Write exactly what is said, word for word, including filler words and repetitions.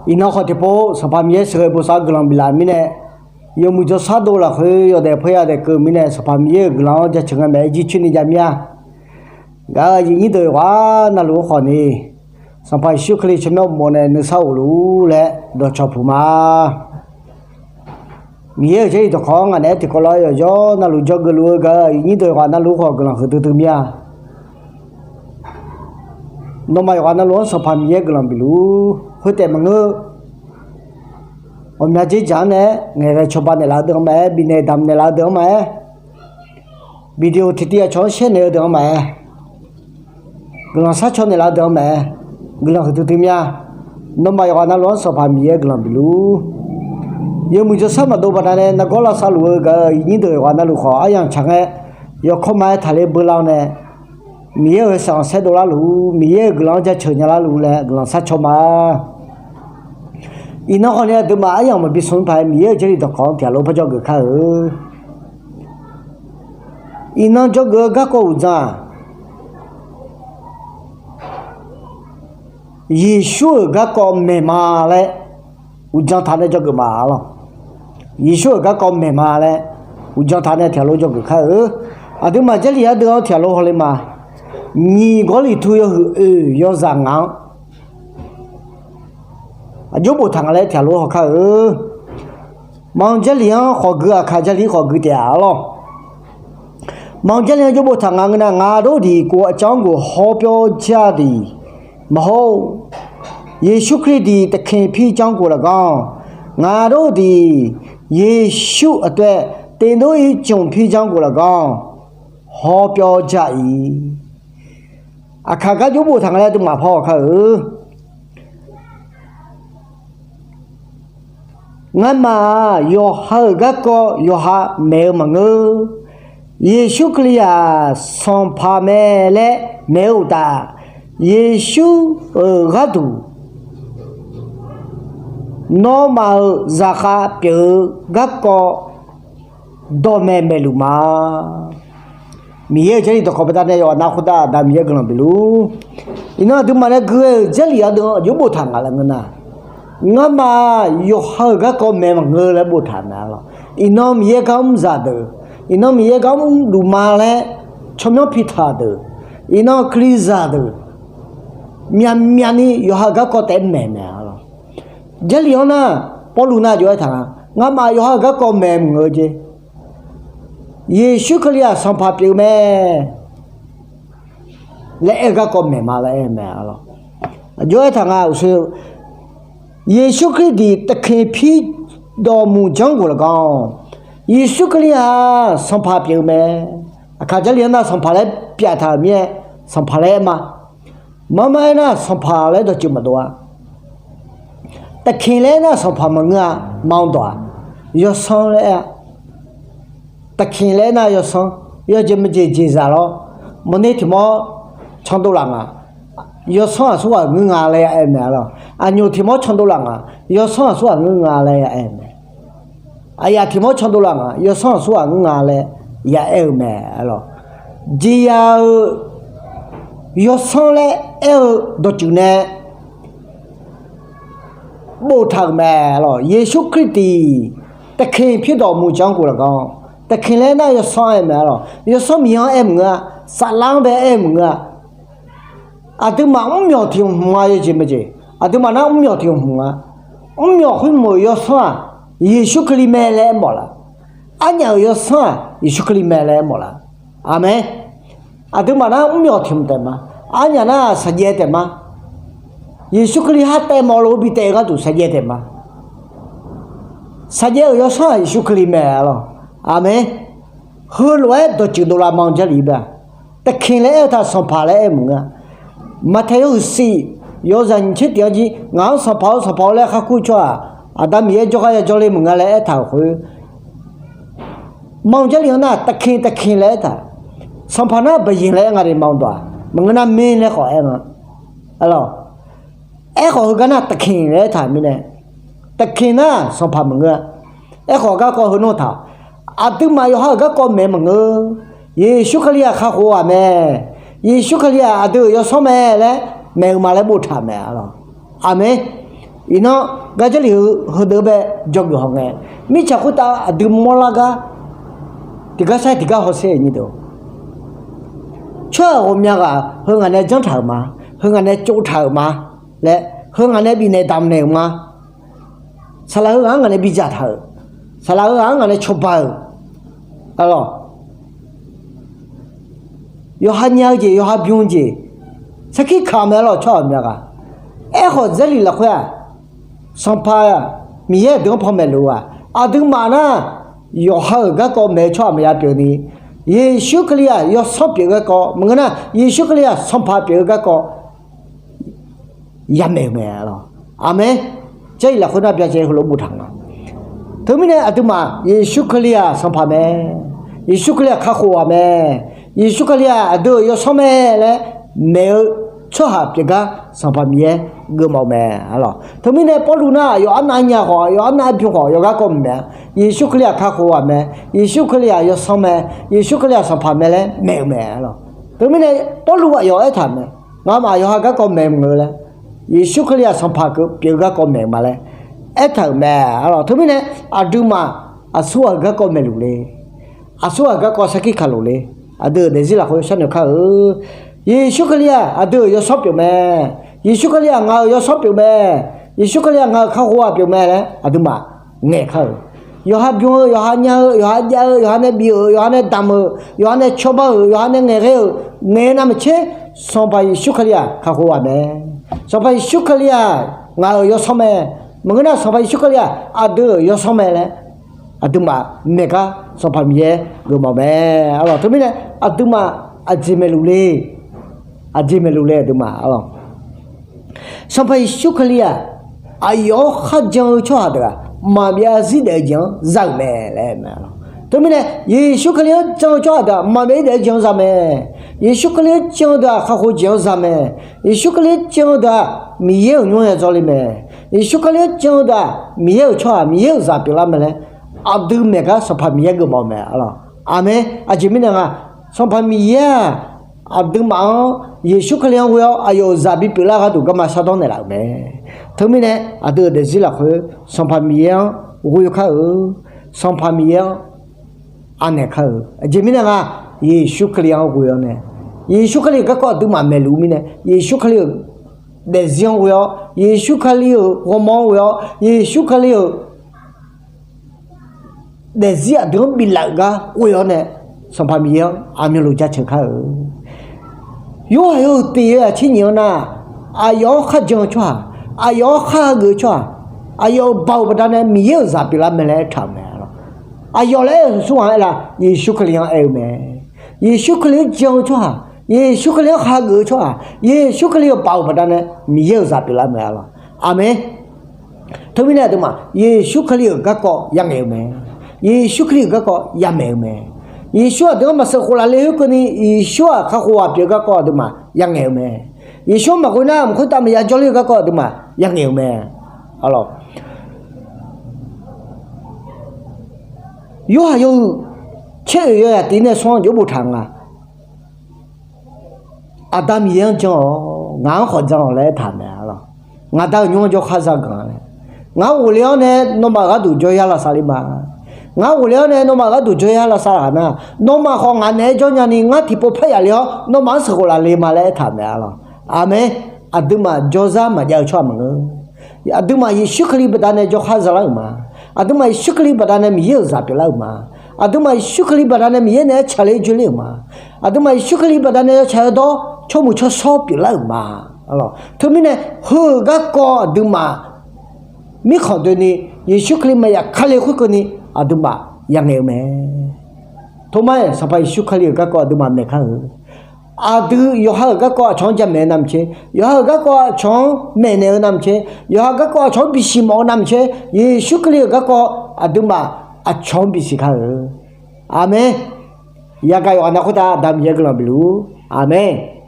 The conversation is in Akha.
Iqnan khawf tiqpov Sanqpaq Miqyaer sheuqghae bosav-eu guiqlanq biflaf-euq mirnae, yawmuiq jawrshar dov lafkhoer yawdaef paerya daef keuv-eu mirnae, Sanqpaq Miqyaer-euq guiqlanq-anr jaceuq ngae maeq-aer jircoer ni jav mir-a. Gaq-euq aqyuif nyir deuq yawqghaq navluf-anr khawf ni, Sanqpaq Yeqsur Kali tsawrmyanr uqmov nae nuisar of luf-ur laer dawqcawq puq ma. Miqyaer-euq Jarlif dawqkawq-anr ngaq naeq-aer tiqkawv lof-aer yawqjawr navluf dzawgeuf luf-eu gaq-euq aqyuif nyir deuq yawqghaq navluf-anr khawf guiqlanq huiqdui dui mir-a. Nawmaf yawqghaq navluf-anr Sanqpaq Miqyaer guiqlanq bif luf-ur. Khoertaef maqngeur, ghawqmya dzerdzaq-anr nae ngaeqghae cawba naeqlaf-eu deuq-anr maqaer, bifnaeq damq naeqlaf-eu deuq-anr maqaer, video tiqtiv aqcawq-anr shaer naeq-eu deuq-anr maqaer, guiqlanq sharcaw naeqlaf-eu deuq-anr maqaer, guiqlanq huiqdui dui mir-a. Nawmaf yawqghaq navluf-anr Sanqpaq Miqyaer guiqlanq bif luf-ur. Yawmuiq jawrshar maqdov baqdanae nargawr lavsav luf-eu gaq-euq aqyuif nyir deuq yawqghaq navluf khawf aryamq tsaq ngae, yawkawr ma-aer taqler beular-awr nae, Miqyaer-euq sanqsaer dovlar luf-ur, Miqyaer-euq guiqlanq-anr jaceuq nyalar luf-ur laer guiqlanq sharcaw ma. Iqnan khawf ni aqduimaf aryamq maqbi smq paq-aer Miqyaer-euq Jarlif dawqkawq-anr tiqghaq lof par dzawgeuf kar-eu. Iqnan dzawgeuf-eu garkawv uqdzan-aq, Yeqsur-euq garkawv maeq ma laer uqdzan taq nae dzawgeuf ma lawq. Yeqsur-euq garkawv maeq ma laer uqdzan taq nae tiqghaq lof dzawgeuf kar-eu. Aqduimaf Jarlif ardeuv-anr tiqghaq lof hawle ma. Nyiq Gawrliqtu yawhuiq oeq yawzaq ngaq-anr aqjox boftaq nga laer tiqghaq lof hawkar-eu. Manq Jarlif-anr khawf gui, aqkaq Jarlif khawf gui taef-a lawq. Manq Jarlif-anr aqjox boftaq nga ngeur nar, ngar dov diq kov aqcawq-anr guf hawr pyawr ja diq maqhawr-or, Yeqsur Kali diq taqkeq pir janr guf lafganr, ngar dov diq Yeqsur aqdui-aer tevdov-ir cmq pir janr guf lafganr hawr pyawr ja-iq. Aqkaq gar jox boftaq nga laer aqduimaf par hawkar-eu. Ngamaf-aq yawqha-euq garkawv yawqha maeq-eu maqngeur. Yeqsur Kali-aq Sanqpaq mae laer maeq-eu uqtaf, Yeqsur-euq gharduq nawmaf-euq zaqkhav pyeuf-eu garkawv dawqmaeq maeqluf ma. Miqyaer-euq Jarlif dawqkawq baqdanae yawqghaq nav khoertav Aqda Miqyaer guiqlanq bif luf-ur. Iqnan aqduimaf nae gui-eu Jarlif ardeuv-anr aqjox boftaq nga laer ngeur nar, ngamaf yawqha-euq garkawv maeq maqngeur laer boftaq mae lawq. Iqnan Miqyaer gar mr zaqdeuq, iqnan Miqyaer gar mrluf ma laer tsawrmyanr pitaq deuq, iqnan Kalizaq deuq, myavmyavni yawqha-euq garkawv taef-aer maeq mae lawq. Jarlif-anr nar, Pawrluv nar aqjox aertaq nga, ngamaf yawqha-euq garkawv maeq maqngeur jeq, Yeqsur Kali-aq Sanqpaq pyeuf mae laer aer-eu garkawv maeq ma laer aer-eu mae lawq. Aqjox aertaq nga uqshoe, Yeqsur Kali diq taqkeq pir dawqmuq janr guf lafganr, Yeqsur Kali-aq Sanqpaq pyeuf-eu mae. Aqkaq Jarlif-anr nar Sanqpaq laer pyavtaq-euq mir-aer, Sanqpaq laer aer ma. Mar mar aernar Sanqpaq laer dawqtsuif maqdov-a. Taqkeq laer aernar Sanqpaq maqngeur-a. Manq dawq-aq, yawsanr laer aer-a. Taqkeq laer aernar yawsanr, yawjeq maqjeq jeqzaq lawr, maqner tiq mawr candov laf nga, yawsanr aqsurghaq ngeur nga laer ya aer-eu mae lawq. Aqnyoq tiq mawr candov laf nga, yawsanr aqsurghaq ngeur nga laer ya aer-eu mae. Aqyaf tiq mawr candov laf nga, yawsanr aqsurghaq ngeur nga laer ya aer-eu mae lawq. Jeqzaq-euq yawsanr laer aer-eu dawqtsuif nae boftaq-euq mae lawq. Yeqsur Kali diq taqkeq pir dawqmuq janr guf lafganr, taqkeq laer aernar yawsanr aer-eu mae lawq. Yawsanr Miqyaer-anr aer maqngeur-a. Saflar-anr bae aer-eu maqngeur-a. Aqduimaf mrmyawq tiq hmq nga yawjeq maqjeq. Aqduimaf nar mrmyawq tiq hmq nga. Mrmyawq khoermeuq-euq yawsanr-aq, Yeqsur Kali mae laer aermawf laf. Arnyaf-euq yawsanr-aq, Yeqsur Kali mae laer aermawf laf. Aqmeq. Aqduimaf nar mrmyawq tiq hmq taef ma. Arnyaf nar saqjaev taef ma. Yeqsur Kali har taev mawf lof-eu bi taef-eu gharduq saqjaev taef ma. Saqjaev-euq yawsanr-aq Yeqsur Kali mae lawq. Aqmeq. Heulof-aer dawqtsuif dovlar ma-eu Jarlif ba. Taqkeq laer aer-eu taq Sanqpaq laer aer-eu maqngeur-a. Maqtaeq yawhuiq siq yawzaq nyiq tser tiq-anr jir ngaq-anr Sanqpaq-or Sanqpaq-or laer khar kur tsawrhaq Aqda Miqyaer jawrgar yajawr le maqngeur laer aertaq-euq khoer, ma-eu Jarlif-anr nar taqkeq taqkeq laer aertaq. Sanqpaq nar baqyeq laer aer nga de ma-eu dawq-aq maqngeur nar mir laer khawf aer nga. Aerkhawf heugar nar taqkeq laer aertaq mirnae, taqkeq nar Sanqpaq maqngeur-a. Aerkhawf garkawv heu nawr taq, aqduimaf yawqha-euq garkawv maeq maqngeur. Yeqsur Kali-aq kakhof-eu ghaq mae. Yeqsur Kali-aq aqdui-euq yawsanr mae laer maeq-eu ma laer boftaq mae lawq. Aqmeq. Iqnan gar Jarlif heu heudeuq bae dzawgeuf hawngae, mirtsaq khoertav aqdui mawrlar gar tiqgar sar tiqgar hawsher nyir deuq, tsawrhaq ghawqmya ghaq heu ngaq nae janr taq-euq ma, heu ngaq nae tsov taq-euq ma laer, heu ngaq nae bifnaeq damqnaeq-euq ma. Saqlaq heu ghaq-anr ngaq nae bidzaq taq-euq, saqlaq heu ghaq-anr ngaq nae cawba-euq, arlawq, yawqha nya-eu jeq yawqha bym-eu jeq sarkir kaq mae arlawq, tsawrhaq ghawqmya ghaq. Aerkhawf Jarlif lafkhoer-aq, Sanqpaq Miqyaer aqdui-anr panmaeq luf-aq, aqduimaf nar yawqha-euq garkawv maeq-eu tsawrhaq maqya pyeuf ni, Yeqsur Kali-aq yawsanr pyeuf garkawv maqngeur nar, Yeqsur Kali-aq Sanqpaq pyeuf-eu garkawv yamaeq-euq mae arlawq. Aqmeq. Jarlif lafkhoer nar byacaevni heulof boftaq nga. Teumirnae aqduimaf Yeqsur Kali-aq Sanqpaq mae, Yeqsur Kali-aq kakhof ghaq mae, Yeqsur Kali-aq aqdui-euq yawsanr mae laer maeq-eu tsawrhaq pyeuf gar Sanqpaq Miqyaer geufmawf-eu mae arlawq. Teumirnae Pawrluv nar aqyawf arnav nya khawf, aqyawf arnav bym khawf, yawqgar kawv maqmaeq-a. Yeqsur Kali-aq kakhof ghaq mae, Yeqsur Kali-aq yawsanr mae, Yeqsur Kali-aq Sanqpaq mae laer maeq-eu mae arlawq. Teumirnae Pawrluv aqyawf aertaq-euq mae, ngamaf yawqha garkawv maeq maqngeur laer, Yeqsur Kali-aq Sanqpaq pyeuf-eu garkawv maeq ma laer aertaq-euq mae arlawq. Teumirnae aqduimaf aqsurghaq-euq garkawv maeqluf le, aqsurghaq-euq garkawv sarkir kaqluf le, aqdui-euq daefzir lafkhoer sharnoeq kar-eu. Yeqsur Kali-aq aqdui-euq yawsanr pyeuf mae, Yeqsur Kali-aq ngaq-euq yawsanr pyeuf mae, Yeqsur Kali-aq ngaq-euq kakhof ghaq pyeuf mae laer aqduimaf ngaeq kar-eu. Yawqha bym-eu, yawqha nya-eu, yawqha jav-eu, yawqha nae bif-euq, yawqha nae damq-euq, yawqha nae cawba-euq, yawqha nae ngaeqghae-euq, ngaeq-eu navmaqtser, Sanqpaq Yeqsur Kali-aq kakhof ghaq mae, Sanqpaq Yeqsur Kali-aq ngaq-euq yawsanr mae, maqngeur nar Sanqpaq Yeqsur Kali-aq aqdui-euq yawsanr mae laer aqduimaf maeq gar Sanqpaq Miqyaer geufmawf mae arlawq. Teumirnae aqduimaf aqjeq maeqluf le, aqjeq maeqluf le aqduimaf arlawq. Sanqpaq Yeqsur Kali-aq aqyawf-anr kharjan-eu tsawrhaq deuq-aq maqbyav zarzir daef-eu jeq-anr za-euq mae laer aer-eu mae arlawq. Teumirnae Yeqsur Kali-anr jan-eu tsawrhaq deuq-aq maqbyav zarzir daef-eu jeq-anr za mae. Yeqsur Kali-anr jan-eu deuq-aq kakhof jeq-anr za mae. Yeqsur Kali-anr jan-eu deuq-aq Miqyaer-euq nymr ya dzawr le mae. Yeqsur Kali-anr jan-eu deuq-aq Miqyaer-euq tsawrhaq, Miqyaer-euq zaq pyeuflar mae laer aqdui maeq gar Sanqpaq Miqyaer geufmawf-eu mae arlawq. Aqmeq. Aqjeq mirnae nga, Sanqpaq Miqyaer-aq aqduimaf-anr Yeqsur Kali-anr ghoe-awr aqyawf-euq zaq bipyeuf lar gharduq garma shardawr naeqlaf-euq mae. Teumirnae aqdui-euq daefzir lafkhoer Sanqpaq Miqyaer-anr ghoe kar-eu, Sanqpaq Miqyaer-anr anaeq kar-eu. Aqjeq mirnae nga, Yeqsur Kali-anr ghoe-awr nae, Yeqsur Kali-euq garkawv aqduimaf maeqluf-eu mirnae, Yeqsur Kali-euq daefzir-anr ghoe-awr, Yeqsur Kali-euq ghawrmawr-anr ghoe-awr, Yeqsur Kali-euq daefzir aqdui-anr biflaf-euq gar ghoe-awr nae, Sanqpaq Miqyaer-anr aqmyanluf jaceuq kar-eu. Yorhaq yawhuiq tiq yawzaq tser nyiq-anr nar, aqyawf-anr kharjan-eu tsawrhaq, aqyawf-anr khar hageuf-eu tsawrhaq, aqyawf-euq baoq baqdanae Miqyaer-euq zaq pyeuflar mae laer aertaq-euq mae arlawq. Aqyawf laer aer-eu smr ghaq-anr aer la, Yeqsur Kali-anr aer-eu mae. Yeqsur Kali-anr jan-eu tsawrhaq, Yeqsur Kali-anr khar hageuf-eu tsawrhaq, Yeqsur Kali-euq baoq baqdanae Miqyaer-euq zaq pyeuflar mae arlawq. Aqmeq. Teumirnae aqduimaf Yeqsur Kali-euq garkawv ya ngaeq-eu mae. Yeqsur Kali-euq garkawv ya maeq-eu mae. Yeqsur aqdui-anr maqsheuq khof laf le khoerkeuvni, Yeqsur-aq kakhof ghaq pyeuf-eu garkawv aqduimaf ya ngaeq-eu mae. Yeqsur-anr maqghoe nar mq khoertav maqya jawrler-eu garkawv aqduimaf ya ngaeq-eu mae. Arlawq, Yorhaq yawhuiq tser oeq yawzaq tiq nae smr-anr jov boftaq nga. Aqda Miqyaer-anr jan-awq, ngaq-anr khawf jan-awq laer aertaq mae arlawq. Ngaq Da-euq nymr-anr jawrkhar zaganq laer. Ngar ghofle-awr nae nawmaf-euq gharduq jawryar lavsav le ma. Ngar ghofle-awr nae nawmaf-euq gharduq jawryar lavsav ghaq nar, nawmaf khawf ngaq naeq-aer jawr nyani ngar tiqpov parya le-awr nawmaf-anr sheuq khof laf le ma laer aertaq mae arlawq. Aqmeq. Aqduimaf jawrzar maqjav-eu tsawrhaq maqngeur. Aqduimaf Yeqsur Kali baqdanae jawrkhar zalar-euq ma. Aqduimaf Yeqsur Kali baqdanae Miqyaer-euq zaq pyeuflar-euq ma. Aqduimaf Yeqsur Kali baqdanae Miqyaer naeq-aer tsaqler joe ler-euq ma. Aqduimaf Yeqsur Kali baqdanae yawtsaq yawdawr tsawrmuiq tsawrshawr pyeuflar-euq ma. Arlawq, teumirnae heu-euq garkawv aqduimaf mirkhanq doeni Yeqsur Kali maqya kale khoerkeuvni aqduimaf ya ngaeq-eu mae. Tomar-aer Sanqpaq Yeqsur Kali-euq garkawv aqduimaf maeq kar-eu. Aqdui yawqha-euq garkawv aqcawq-anr jamaeq-eu navmaqtser, yawqha-euq garkawv aqcawq-anr maeqnaeq-eu navmaqtser, yawqha garkawv aqcawq-anr bisiq mawf-eu navmaqtser, Yeqsur Kali-euq garkawv aqduimaf aqcawq-anr bisiq kar-eu. Aqmeq. Yagaq yawqghaq nav khoertav Aqda Miqyaer guiqlanq bif luf-ur. Aqmeq.